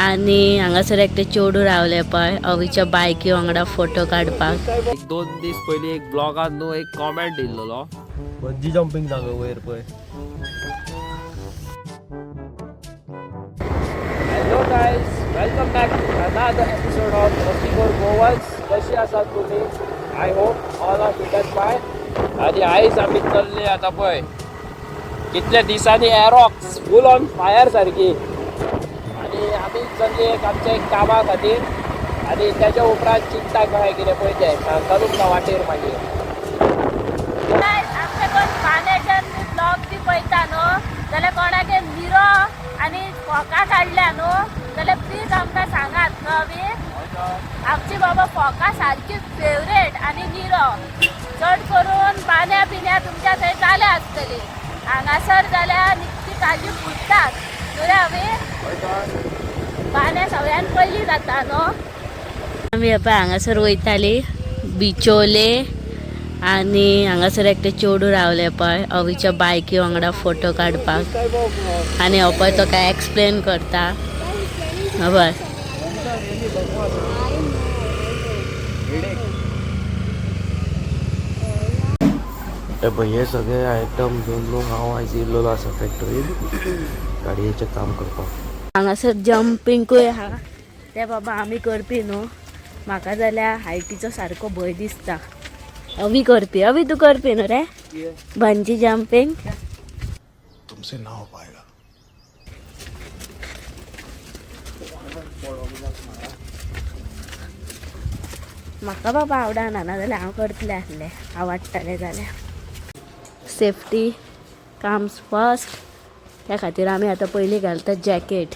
आनी हांगासर एकटे चेडूं रावले पळय अवीच्या बायकी वांगडा फोटो काडपाक. एक दोन दीस पयलीं एक ब्लॉगान न्हू एक कॉमेंट दिल्लो. बंजी जंपींग जागो वयर पळय. Hello guys, welcome back to another episode of Rasikor Goans. कशी आसात तुम्ही? I hope all are fit and fine. आनी आयज आमी चल्ले आतां पळय कितल्या दिसांनी एरॉक्स फूल ऑन फायर सारकी. आनी आमी चल्ले एक आमच्या एक कामा खातीर आनी त्याच्या उपरांत चिंता काय कितें पळय तें सांगता तुमकां वाटेर मागीर. आमचे कोण पाण्याच्यान ब्लॉग बी पळयता न्हू जाल्यार कोणागे निरो आनी फोका काडल्या न्हू जाल्यार प्लीज आमकां सांगात न्हू अवी. आमची बाबा फोका सारकी फेवरेट आनी निरो चड करून बान्या बिन्या तुमच्या थंय जाल्या आसतली. हांगासर जाल्यार निकती काजी फुटतात न्हू रे अवी. बान्या सगळ्यान पयलीं जाता न्हू. आमी पळय हांगासर वयताली बिचोले आनी हांगासर एकटे चेडूं रावले पळय अवीच्या बायकी वांगडा फोटो काडपाक. आनी हो पळय तो काय एक्सप्लेन करता हो पळय. हे पळय हे सगळे आयटम घेवन न्हू हांव आयज येयल्लो आसा फॅक्टरीन गाडयेचें काम करपाक. हांगासर जंपिंगूय आहा ते बाबा आमी करपी न्हू. म्हाका जाल्यार हायटीचो सारको भंय दिसता. अवी करपी. अवी तूं करपी न्हू रे बंजी जंपींग? तुमसे ना हो पाएगा. म्हाका बाबा आवडना, नाजाल्यार हांव करतलें आसलें आवडटलें जाल्यार. सेफ्टी कम्स फर्स्ट, त्या खातीर आमी आतां पयलीं घालतात जॅकेट.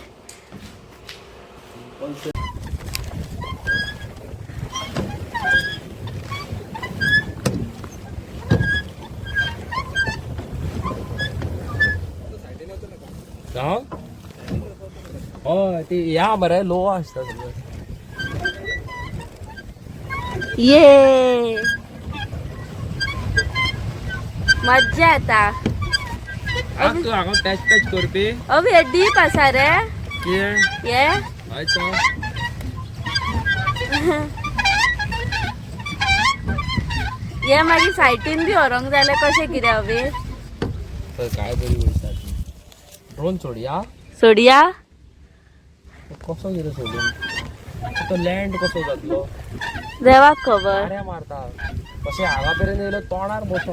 हा हय ती या मरे लो आसता सगळें. ये मज्जा येता. तूं हांगा पॅच पॅच करपी. अवी हे डीप आसा रे. कितें? ये हय तर. ये मागीर सायटीन बी व्हरूंक जाल्यार कशें कितें अवी? तर काय बरी वयता ड्रोन सोडया. सोडया. कसो कितें सोडून तो लँड कसो जातलो? देवाक खबर. माऱ्या मारता कशें हांगा मेरेन येयलो तोंडार बसो.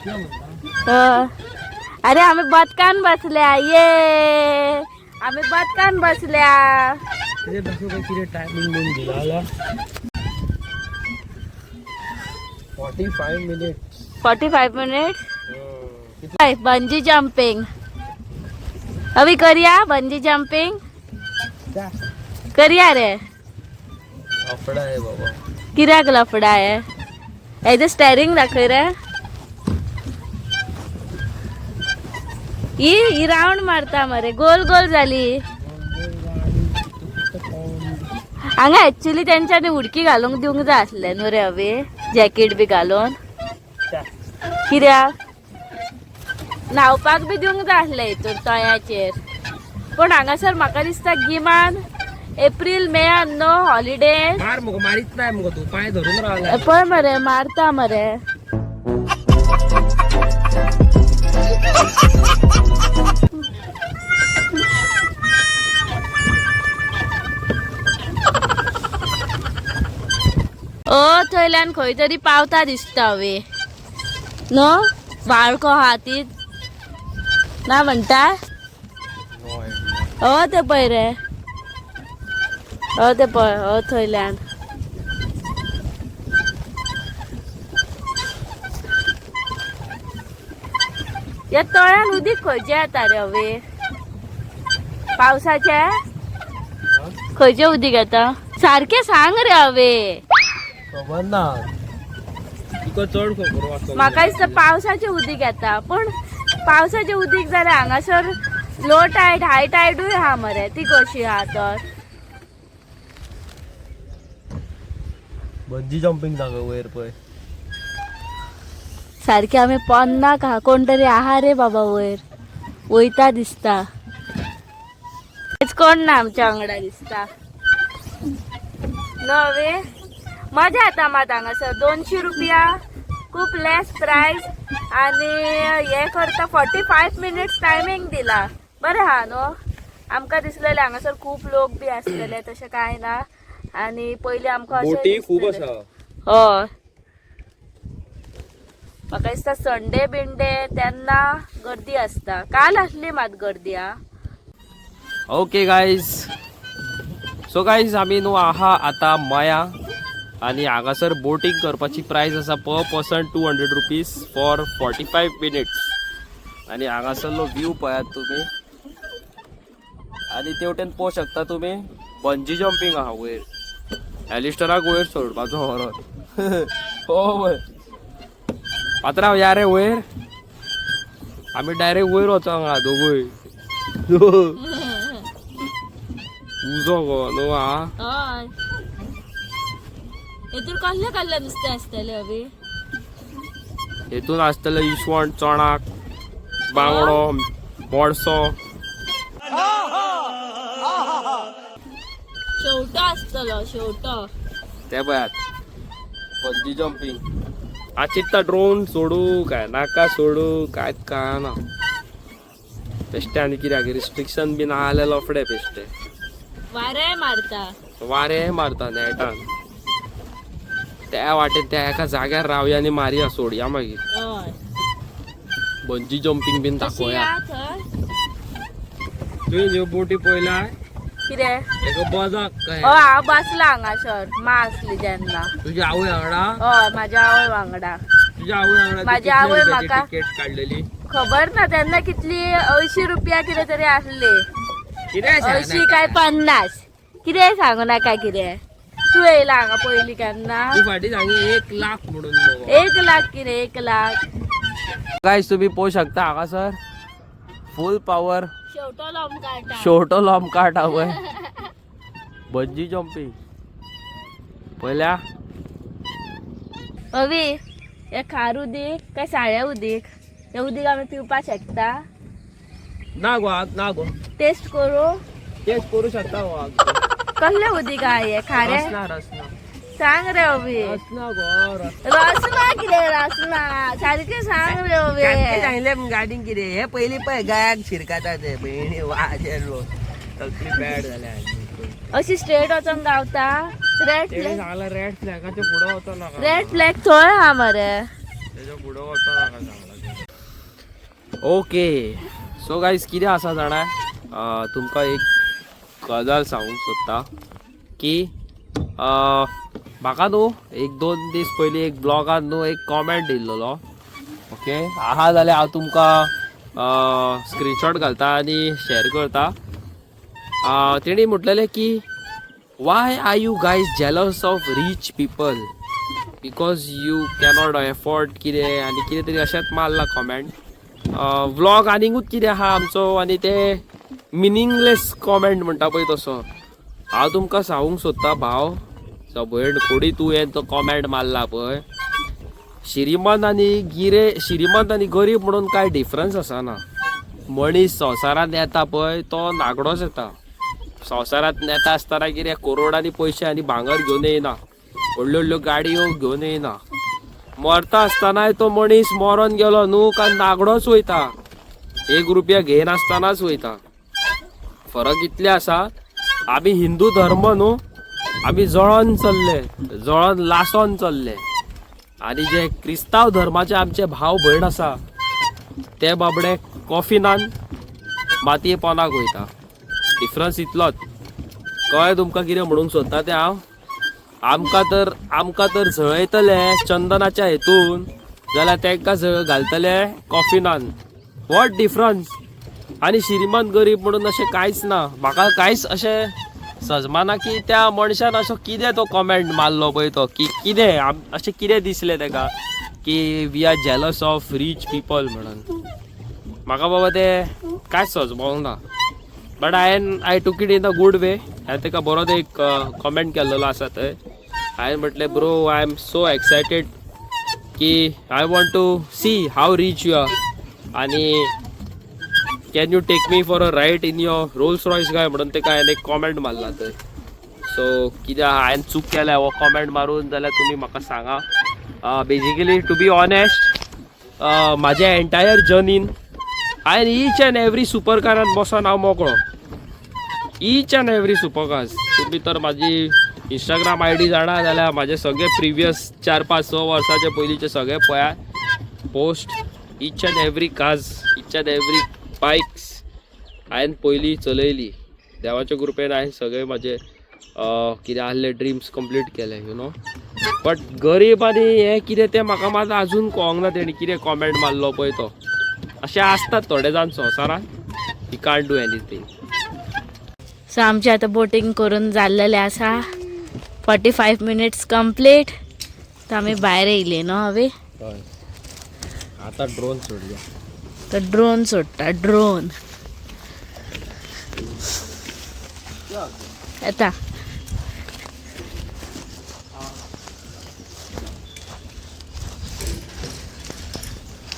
हय. अरे आमी बदकान बसल्या ये आमी बदकान बसल्या. तेजे दाखय पळय कितें टायमींग म्हणून दिला जाल्यार 45 minutes. 45 minute bungee jumping. अवी करया बंजी जंपींग करया रे. लफडा आहे बाबा. कित्याक लफडा हे? हेजे स्टेरींग दाखय रे. ही ही रावंड मारता मरे गोल गोल जाली हांगा. एक्चुली तेंच्यांनी उडकी घालूंक दिवंक जाय आसलें न्हू रे अवी, जॅकेट बी घालून. कित्याक न्हांवपाक बी दिवंक जाय आसलें हितून तळ्याचेर. पूण हांगासर म्हाका दिसता गिमान एप्रील मेयान न्हू हॉलिडे. मार मुगो, मारीत नाही मुगो, तू पांय धरून रावला. पळय मरे मारता मरे. ओ थंयल्यान खंय तरी पावता दिसता वे न्हू बाळको आहा ती ना म्हणटा. हो ते पळय रे, हो ते पळय, हो थंयल्यान. ह्या तळ्यान उदीक खंयचें येता रे हवे पावसाचें? खंयचें उदीक येता सारकें सांग रे हवे. खबर ना तुका चड खबर आसतलें. म्हाका दिसता पावसाचें उदीक येता, पूण पावसाचें उदीक जाल्यार हांगासर लो टायड हाय टायडूय आहा मरे, ती कशी आहा तर? बंजी जंपींग जागो वयर पळय. सारकें आमी पोन्नाक आहा. कोण तरी आहा रे बाबा वयर वयता दिसता. कोण ना आमच्या वांगडा दिसता नवे मजा येता मात हांगासर 200 रुपया खूप लेस प्रायस आणि हे करता 45 मिनिट्स टायमिंग दिला. बरें हा न्हू. आमकां दिसलेले हांगासर खूप लोक बी आसलेले, तशें कांय ना. आणि पयलीं आमकां अशें बोटी खूब दिसलेलें. आसा. हय, म्हाका दिसता संडे बिंडे तेन्ना गर्दी आसता. काल आसली मात गर्दी आ. ओके गायज, सो गायज आमी न्हू आहा आतां मया आनी हांगासर बोटींग करपाची प्रायस आसा per person 200 rupees for 45 minutes. आनी हांगासरलो व्यू पळयात तुमी आनी तेवटेन पळोवंक शकता तुमी बंजी जंपींग आहा वयर. एलिस्टराक वयर सोडपाचो व्हरोन. हो वयर पात्रांव या रे वयर, आमी डायरेक्ट वयर वचो हांगा दोगूय. उजो गो न्हू हा. हय, हेतून कसले कसले नुस्तें आसतलें अभी? हेतून आसतलें इसवण, चणाक, बांगडो, मोडसो. शेवटो आसतलो शेवटो. ते पळयात बंजी जंपींग. आचित्ता ड्रोन सोडू काय नाका सोडू कांयच कळना बेश्टे. आनी कित्याक रिस्ट्रिक्शन बी ना जाल्यार लफडे बेश्टे. वारें मारता. वारें मारता नेटान. त्या वाटेन त्या एका जाग्यार रावया आनी मारया सोडया मागीर. हय. बंजी जंपींग बीन कशी दाखोवया. या थंय. तुवें ह्यो बोटी पळयला? कितें? तेका बजाक काय. हय, हांव बसलां हांगासर मा आसली तेन्ना. तुजी आवय वांगडा? हय, म्हाज्या आवय वांगडा. तुझ्या आवय वांगडा? माझी आवय म्हाका- तिकेट काडलेली? खबर ना तेन्ना कितली, 80 रुपया कितें तरी आसली. कितें? 80 काय 50 कितें सांगू नाका. कितें तूं येयला हांगा पयलीं केन्ना? तू फाटी सांगी 1 लाख म्हणून मगो. 1 लाख कितें 1 लाख? गायस तुम्ही पोहू शकता हांगासर फूल पावर. शेवटो लांब. शेवटो लांब काट पळय बंजी जंपींग पळयल्या. अवी, हे खार उदीक काय साळ्या उदीक? हे उदीक आमी पिवपाक शकता? ना गो, ना गो. टेस्ट करू? तेच करू शकता गो. कसलें उदीक आहा हे? खारें? रसना, रसना. सांग रे अवी. रसना गो, रसना. रसना कितें रसना? सारकें सांग रे अवी. सांगले गाडीन कितें हे पयलीं पळय गळ्याक शिरकाता ते भयणी वाजेलो तकली बॅड जाल्या. अशी स्ट्रेट वचोंक गावता रेड तेणे फ्लॅग? सांगला रेड फ्लॅगाच्या फुडें वचो नाका. रेड फ्लॅग थंय आहा मरे. तेच्या फुडें वचो नाका सांगला. ओके, सो गायज कितें आसा जाणा, तुमकां एक गजाल सांगूंक सोदता की म्हाका न्हू एक दोन दीस पयलीं एक ब्लॉगान न्हू एक कॉमेंट दिल्लोलो. ओके, आहा जाल्यार हांव तुमकां स्क्रिनशॉट घालता आनी शेअर करता. तेणी म्हटलेलें की why are you guys jealous of rich people because you cannot afford कितें आनी कितें तरी अशेंच मारला कॉमेंट. व्लॉग आनीकूच कितें आहा आमचो आनी ते मिनींगलेस कॉमेंट म्हणटा पळय तसो. हांव तुमकां सांगूंक सोदता भाव भयण कोडी, तुवें तो कॉमेंट मारला पळय, श्रीमंत आनी गिरे, श्रीमंत आनी गरीब म्हणून कांय डिफरन्स आसना. मनीस संवसारांत येता पळय तो नागडोच येता. संवसारांत येता आसतना कितें करोडांनी पयशे आनी भांगर घेवन येयना, व्हडल्यो व्हडल्यो गाडयो घेवन येयना. मरता आसतनाय तो मनीस मरोन गेलो न्हू काय नागडोच वयता, 1 रुपया घेयनासतनाच वयता. फरक इतले आसा, आमी हिंदू धर्म न्हू, आमी जळोन चल्ले, जळोन लासोन चल्ले. आनी जे क्रिस्तांव धर्माचे आमचे भाव भयण आसा ते बाबडे कॉफिनान मातये पोनाक वयता. डिफरन्स इतलोच. कळ्ळें तुमकां कितें म्हणूंक सोदता तें हांव? आमकां तर जळयतले चंदनाच्या हेतून, जाल्यार तांकां जळ घालतले कॉफिनान. What difference? आनी श्रीमंत गरीब म्हणून अशें कांयच ना. म्हाका कांयच अशें सजमाना की त्या मनशान असो कितें तो कॉमेंट मारलो पळय तो की कितें अशें कितें दिसलें ताका की we are jealous of rich people म्हणून. म्हाका बाबा तें कांयच सजमोंक ना, बट हांवें I took it in a good way. हांवें ताका बरो एक कॉमेंट केल्लो आसा थंय. हांवें म्हटलें, bro, I am so excited की I want to see how rich you are. आनी Can you take me for a ride in your Rolls Royce काय म्हणून ते काय एक कॉमेंट मारला थंय. सो कित्याक हांवें चूक केल्या हो कॉमेंट मारून जाल्यार तुमी म्हाका सांगा. बेजिकली टू बी ऑनेस्ट, म्हाज्या एंटायर जर्नीन हांवें ईच अँड एवरी सुपर कारान बसोन हांव मोकळो. Each and every super cars. तुमी तर म्हाजी इंस्टाग्राम I D जाणा जाल्यार म्हाजे सगळे प्रिवियस 4, 5, 6 वर्साचे पयलींचे सगळे पळयात post. Each and every cars, each and every bikes हांवें पयलीं चलयली. देवाच्या कृपेन हांवें सगळे म्हाजे कितें आहले ड्रिम्स कंप्लीट केले you know. But गरीब आनी हें कितें तें म्हाका मात आजून कळोंक ना, तेणी कितें कॉमेंट मारलो पळय तो. अशें आसतात थोडे जाण संवसारांत, you can't do anything. So आमची आतां बोटींग करून जाल्लेलें आसा. 45 मिनिट्स कंप्लीट. तर आमी भायर येयले न्हू अवी? हय, आतां ड्रोन सोडया. तर ड्रोन सोडटा, ड्रोन येता.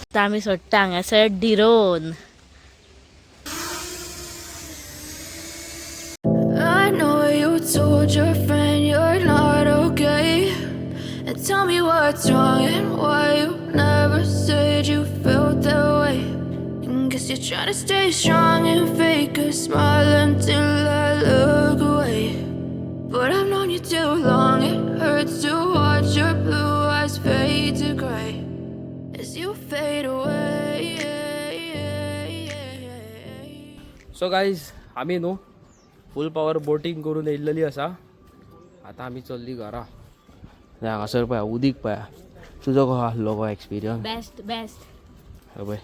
आतां आमी सोडटा हांगासर drone. I know you told your friend you're not okay. And tell me what's wrong and why you never said you felt that way. And guess you're trying to stay strong and fake a smile until I look away. But I've known you too long, it hurts to watch your blue eyes fade to gray as you fade away. So guys, आमी न्हू फूल power boating करून येयल्लेली आसा. आतां आमी चल्ली घरा. हांगासर पळया, उदीक पळया. तुजो कसो आसलो गो एक्सपिरियन्स? Best, best. पळय,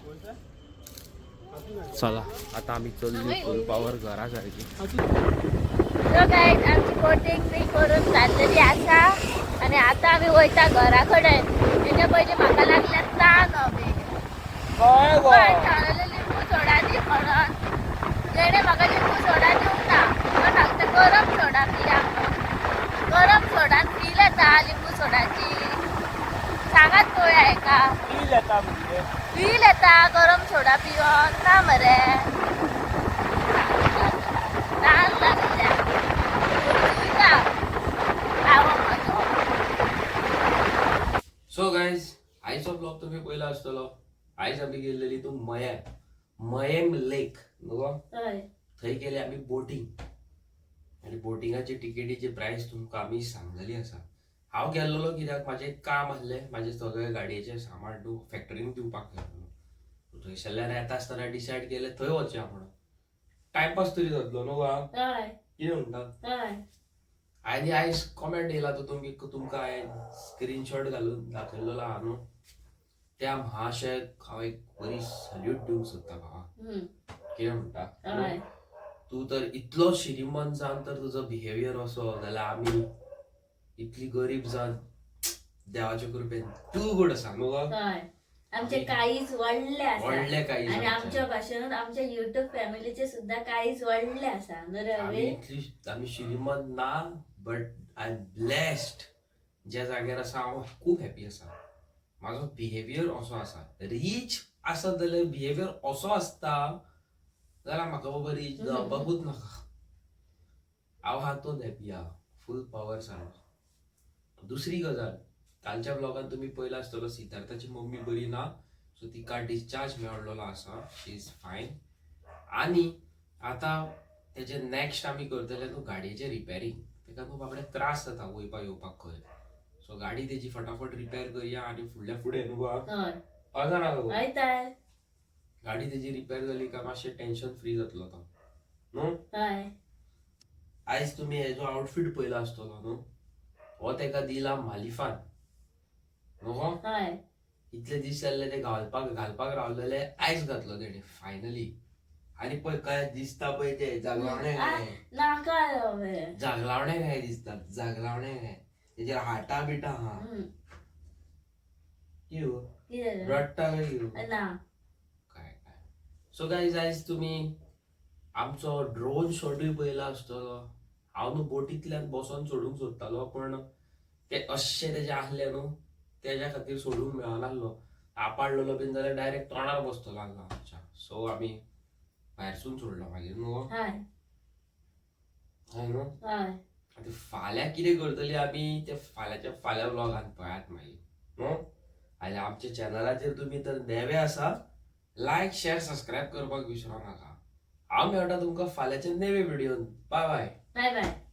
चला, आतां आमी चल्ली फूल पावर घरा सारकी. सो गायज, आमची बोटींग बी करून जाल्लेली आसा आनी आतां आमी वयता घरा कडेन. तेच्या पयलीं म्हाका लागल्या तान अभी. थारायलें लिंबू सोडा दी म्हणून, तेणे म्हाका लिंबू सोडा दिवंक ना. तो सांगता गरम सोडा पिया म्हणून. गरम सोडान फील येता लिंबू सोडाची? सांगात पळोवया हेका. फील येता म्हणजे? फील येता गरम सोडा पिवन? ना मरे. तान लागल्या. वयता हांव म्हजो. सो गायज, आयचो ब्लॉग तुम्ही पयला आसतलो. आयज आमी गेल्लेली तूं मयेम, मयेम लेक न्हू गो? थंय गेले आमी बोटींग आनी बोटिंगाची टिकेटीची प्रायस तुमकां आमी सांगलेली आसा. हांव गेल्लोलो कित्याक म्हाजें काम आसलें. म्हाजें सगळें गाडयेचें सामान न्हू फॅक्टरीन दिवपाक जाय आसलो. थंयसरल्यान येता आसतना डिसायड केलें थंय वचया म्हणून. टायमपास तरी जातलो न्हू गो? कितें म्हणटा? आनी आयज कॉमेंट येयला तो तुमी तुमकां हांवें स्क्रीनशॉट घालून दाखयलेलो आहा न्हू, त्या महाशयाक हांव एक बरी सल्यूट दिवंक सोदता भावा. कितें म्हणटा? तूं तर इतलो श्रीमंत जावन तर तुजो बिहेवियर असो जाल्यार आमी इतली गरीब जावन देवाच्या कृपेन टू गुड आसा न्हू गो? आमचे काळीज व्हडले आसा. व्हडले काळीज आणि आमचें. आमच्या भाशेनूच आमच्या युट्यूब फॅमिलीचे सुद्धा काळीज व्हडले आसा न्हू रे आमी अवी? इतली आमी श्रीमंत ना, बट I am blessed. ज्या जाग्यार आसा हांव खूब हॅपी आसा. म्हाजो बिहेवियर असो आसा. रीच आसत जाल्यार बिहेवियर असो आसता जाल्यार म्हाका बाबा रीच जावपाकूच नाका. हांव हातून हॅपी आहा, फूल पावर सारको. दुसरी गजाल, कालच्या ब्लॉगान तुमी पळयला आसतलो, सिद्धार्थाची मम्मी बरी ना, सो तिका डिस्चार्ज मेळलेलो आसा. She is fine. आनी आतां तेजे नॅक्स्ट आमी करतले न्हू गाडयेचें रिपेरींग. तेका न्हू बाबडे त्रास जाता वयपाक येवपाक खंय. सो गाडी तेजी फटाफट रिपेर करया आनी फुडल्या फुडें न्हू गो? हय ना गो? हय तर. गाडी तेजी रिपेर जाली काय मातशें टेन्शन फ्री जातलो तो न्हू? हय. आयज तुमी हेजो आउटफीट पळयला आसतलो न्हू, हो तेका दिला मालिफान न्हू गो? हय. इतले दीस जाल्ले ते घालपाक घालपाक रावलेले, आयज घातलो तेणे फायनली. आनी पळय काय दिसता पळय ते जागलावणे काय. नाका रे. जागलावणे काय दिसतात, जागलावणे काय. तेजेर हाटा बिटा आहा. कितें गो? कितें? रडटा काय कितें? ना. काय काय. सो गायज, आयज तुमी आमचो ड्रोन शॉटूय पळयला आसतलो. हांव न्हू बोटींतल्यान बसोन सोडूंक सोदतालो, पण ते अशें तेजें आसलें न्हू, तेज्या खातीर सोडूंक मेळनासलो. आपडलेलो बीन जाल्यार डायरेक्ट तोंडार बसतलो आसलो आमच्या. सो आमी भायरसून सोडलो मागीर न्हू. हय. हय न्हू. हय. आतां फाल्यां कितें करतली आमी ते फाल्यांच्या फाल्यां व्लॉगान पळयात मागीर न्हू. आनी आमच्या चॅनलाचेर तुमी तर नवे आसा, लायक शेअर सबस्क्रायब करपाक विसरो नाका. हांव मेळटा तुमकां फाल्यांच्या नवे व्हिडियोन. Bye bye. Bye bye.